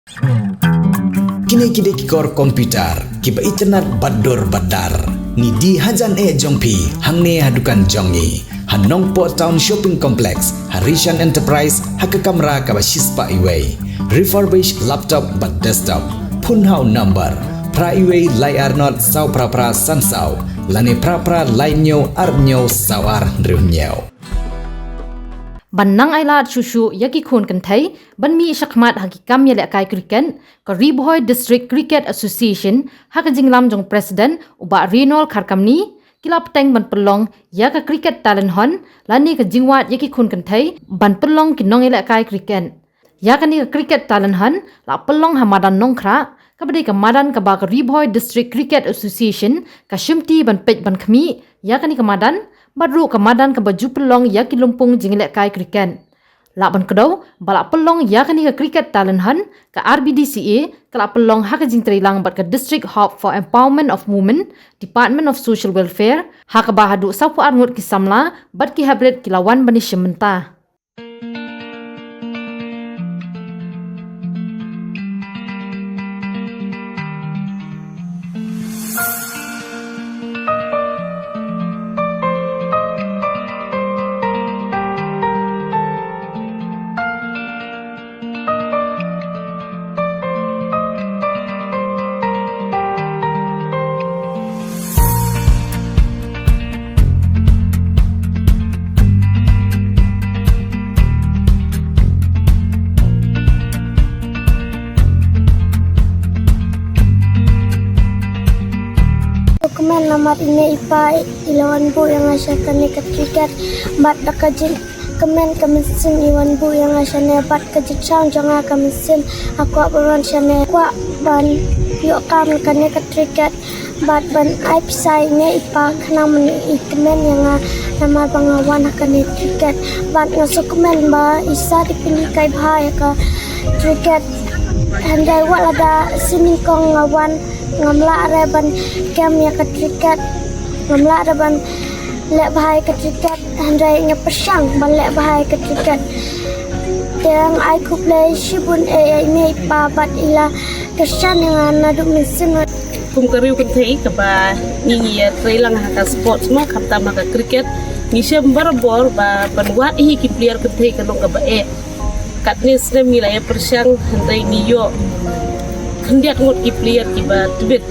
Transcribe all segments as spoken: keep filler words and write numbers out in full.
Kine ki dei ki kor computer kiba itynnad bad dur bad dar. Ngi die hajan eh jong phi hangne ha dukan jong ngi ha Nongpoh Town Shopping Complex, ha Rishan Enterprise, ha ka kamra kaba shispah iwei. Refurbished laptop bad desktop. Phone ha u number phra iwei lai ar not saw phra phra san saw lane phra phra lai hynñiew ar hynñiew saw ar hynriew hynñiew. Ban nang ailad shuh shuh ïa ki khun kynthei ban mih shakhmat ha ki kam ïalehkai cricket, ka Ri Bhoi District Cricket Association ha ka jinglam jong President u Bah Reynol Kharkamni, ki la bteng ban pynlong ïa ka Cricket Talent Hunt lane ka jingwad ïa ki khun kynthei ban pynlong ki nongïalehkai cricket. Ïa kane ka Cricket Talent Hunt la pynlong ha madan Nongkhrah, kaba dei ka madan kaba ka Ri Bhoi District Cricket Association ka shimti ban peit ban khmih ïa kane ka madan, bad ruh ka madan kaba ju pynlong ïa ki lympung jingïalehkai cricket. Lah ban kdew ba la pynlong ïa kane ka Cricket Talent Hunt, ka R B D C A ka la pynlong ha ka jingtreilang bad ka District Hub for Empowerment of Women, Department of Social Welfare, ha kaba haduh sawphew ar ngut ki samla bad ki heprit ki la wan ban ïashim bynta. Kmen namar i mei i pa i la wan buh ïa nga sha kane ka cricket bad da ka jingkmen ka mynsiem i wan buh ïa nga shane bad ka jingshang jong nga ka mynsiem ha kwah ban wan shane kwah ban ïoh kam kane ka cricket. Bad ban ai pisa ïa i mei i pa khnang ban ïoh i kmen ïa nga namar ba nga wan ha kane cricket. Bad nga sngewkmen ba i sa dei pynhikai bha ïa ka cricket. Hynrei wat lada sien nyngkong nga wan ngam lah re ban kem ïa ka cricket. Ngam lah re ban leh bha ïa ka cricket. Hynrei nga pyrshang ban leh bha ïa ka cricket. Te nga ai khublei shibun ïa i mei i pa bad i la kyrshan ïa nga naduh mynsiem. Kum ka riew kynthei kaba ngi ngi ïatreilang ha ka sports mo khamtam ha ka cricket, ngi shem barabor ba ban wad hi ki player kynthei ka long kaba eh. Katne snem ngi la ïa pyrshang hynrei ngi ïoh khyndiat ngut ki player kiba tbit.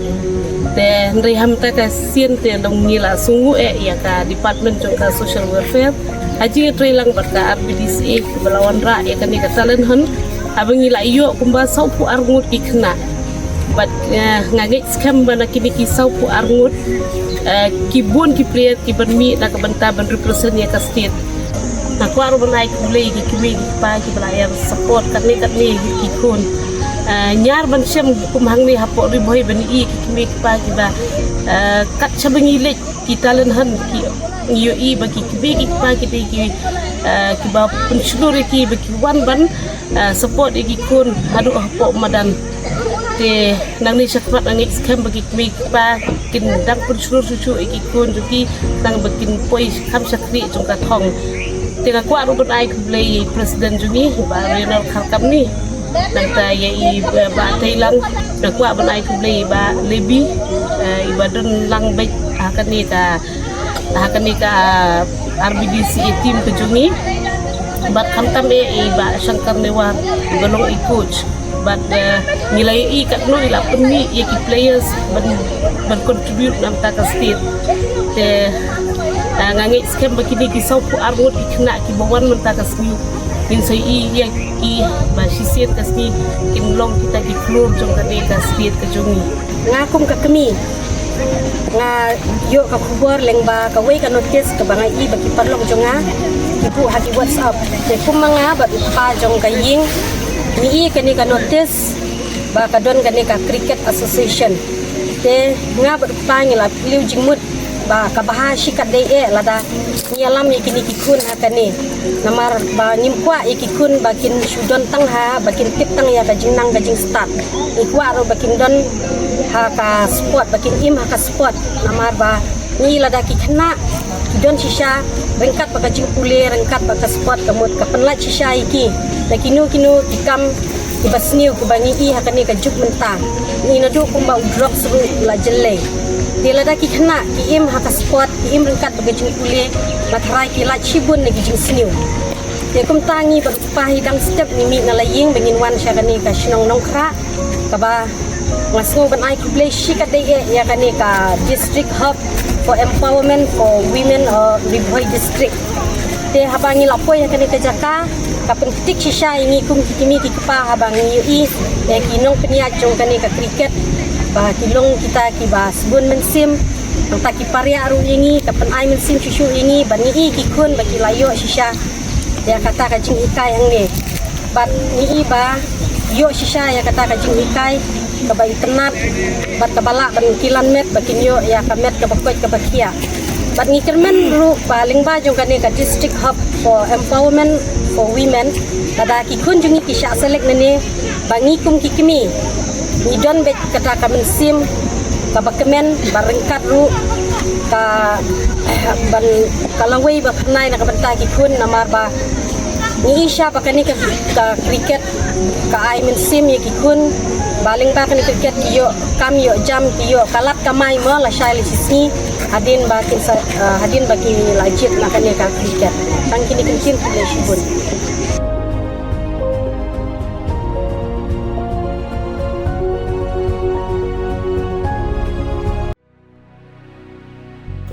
Te hynrei ha mynta ka sien te long ngi la sngewnguh eh ïa ka department jong ka social welfare. Ha jingïatreilang bad ka R B D C A kiba la wanrah ïa kane ka talent hunt, haba ngi la ïoh kumba sawphew ar ngut ki khynnah. Bad, eh, nga ngeit skhem ba na kine ki sawphew ar ngut, eh, ki bun ki player kiban mih na ka bynta ban represent ïa ka state. Nga kwah ruh ban ai khublei ïa ki kmie ki kpa kiba la ïa support katne katne ïa ki khun. Eh, ñiar ban shem kum hangne hapoh Ri Bhoi ban ïohi ïa ki kmie ki kpa kiba, eh, kat shaba ngi leit ki talent hunt ki ngi ïohi ba ki kmie ki kpa ki dei ki, eh, kiba pynshlur ïa ki ba ki wan ban, eh, support ïa ki khun haduh hapoh madan. Te nangne shakhmat nga ngeit skhem ba ki kmie ki kpa kin dang pynshlur shuh shuh ïa ki khun jong ki khnang ba kin poi kham shakri jong ka thong. Te nga kwah ruh ban ai khublei ïa i president jong ngi Bah Reynol Kharkamni. Nangta ïa i, eh, Bah Teilang, nga kwah ban ai khublei ïa i Bah Lebi, eh, iba don lang beit ha kane ka ha kane ka R B D C A team ka jong ngi. Bad khamtam eh i Bah Shankar Newar iba long i coach. Bad, eh, ngi la ïohi katno i la pynmih ïa ki players ban, ban contribute na bynta ka state. Te, eh, nga ngeit skhem ba kine ki sawphew ar ngut ki khynnah kiba wan mynta ka sngi ngin sa ïohi ïa ki ba shisien ka sngi kin long kita ki khlur jong kane ka state ka jong ngi. Nga kum ka kmie nga ïoh ka khubor lyngba kawei ka notice kaba nga i ba ki paralok jong nga ki buh ha ki WhatsApp. Te kum ma nga bad u kpa jong ka ïing ngi i kane ka notice ba ka don kane ka cricket association. Te nga bad u kpa ngi la plie jingmut ba ka bha shi katdei eh lada ngi ïalam ïa kine ki khun ha kane. Namar ba ngim kwah ïa ki khun ba kin shu don tang ha, ba kin tip tang ïa ka jingnang ka jingstad. Ngi kwah ruh ba kin don ha ka sport, ba kin im ha ka sport. Namar ba ngi lada ki khynnah ki don shisha ryngkat bad ka jingpule, ryngkat bad ka sport, ka mut ka pynlait shisha ïa ki na kino kino ki kam kiba sniew kiba ngi i ha kane ka juk mynta. Ngi naduh kumba u drugs ruh la jyllei. Te lada ki khynnah ki im ha ka sport, ki im ryngkat bad ka jingpule, nga tharai ki lait shibun na ki jingsniew. Te kumta ngi bad u kpa hi dang step ngi mih na la ïing ba ngin wan sha kane ka shnong Nongkhrah, kaba nga sngew ban ai khublei shikatdei eh ïa kane ka District Hub for Empowerment for Women of Ri Bhoi District. Te haba ngi la poi ha kane ka jaka, ka pynktik shisha ïa ngi kum ki kmie ki kpa haba ngi ïohi ïa ki nongpynïaid jong kane ka cricket, ba ki long kita kiba sbun mynsiem, nangta ki pariah ruh ïa ngi, ka pynai mynsiem shuh shuh ïa ngi, ba ngi i ki khun ba ki la ïoh shisha ïa kata ka jinghikai hangne. Bad ngi i ba ïoh shisha ïa kata ka jinghikai kaba itynnad, bad kaba lah ban kilan met ba kin ïoh ïa ka met kaba koit kaba khiah. Bad ngi kyrmen ruh ba lyngba jong kane ka District Hub for Empowerment for Women, lada ki khun jong ngi ki shah select nangne, ba ngi kum ki kmie ngi don beit kata ka mynsiem kaba kmen, ba ryngkat ruh ka, ban, ka lawei ba pynai na ka bynta ki khun, namar ba ngi i sha ba kane ka, ka cricket ka ai mynsiem ïa ki khun, ba lyngba kane ka cricket ki ïoh kam ïoh jam, ki ïoh ka lad ka mai mo, lashai lashisngi, hadien ba kin sa, ah, hadien ba ki la jied na kane ka cricket. Tang kine ki ktien, khublei shibun.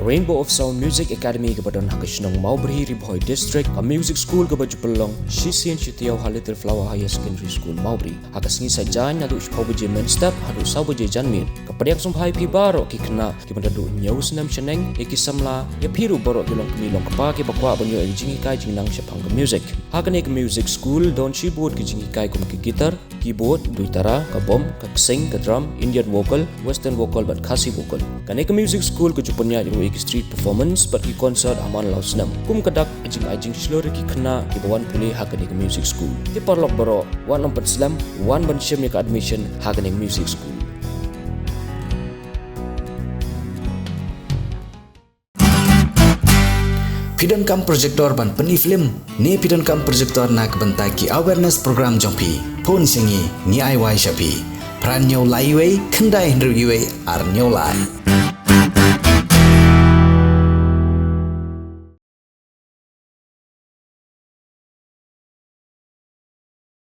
Ka Rainbow of Sound Music Academy kaba don ha ka shnong Mawbri, Ri Bhoi District, ka music school kaba ju pynlong shisien shi taïew ha Little Flower Higher Secondary School, Mawbri. Ha ka sngi Saitjaiñ naduh shiphew baje mynstep haduh saw baje janmiet. Ka pdiang sngewbha ïa phi baroh ki khynnah kiba naduh hynñiew snem shaneng, ïa ki samla, ïa phi ruh baroh ki longkmie longkpa kiba kwah ban ïoh ïa ka jinghikai jingnang shaphang ka music. Ha kane ka music school don shibun ki jinghikai kum ki guitar, keyboard, duitara, ka bom, ka ksing, ka drum, Indian vocal, western vocal bad Khasi vocal. Kane ka music school ka ju pynïaid ruh ïa ki street performance bad ki concert ha man la u snem. Kum ka dak ka jingai jingshlur ïa ki khynnah kiba wan pule ha kane ka music school. Te paralok baroh, wat nym pynslem, wan ban shim ïa ka admission ha kane ka music school. Phi donkam projector ban pyni film, ne phi donkam projector na ka bynta ki awareness program jong phi? Phone sha ngi, ngi ai wai sha phi. Phra hynñiew lai wei, khyndai hynriew wei, ar hynñiew lai.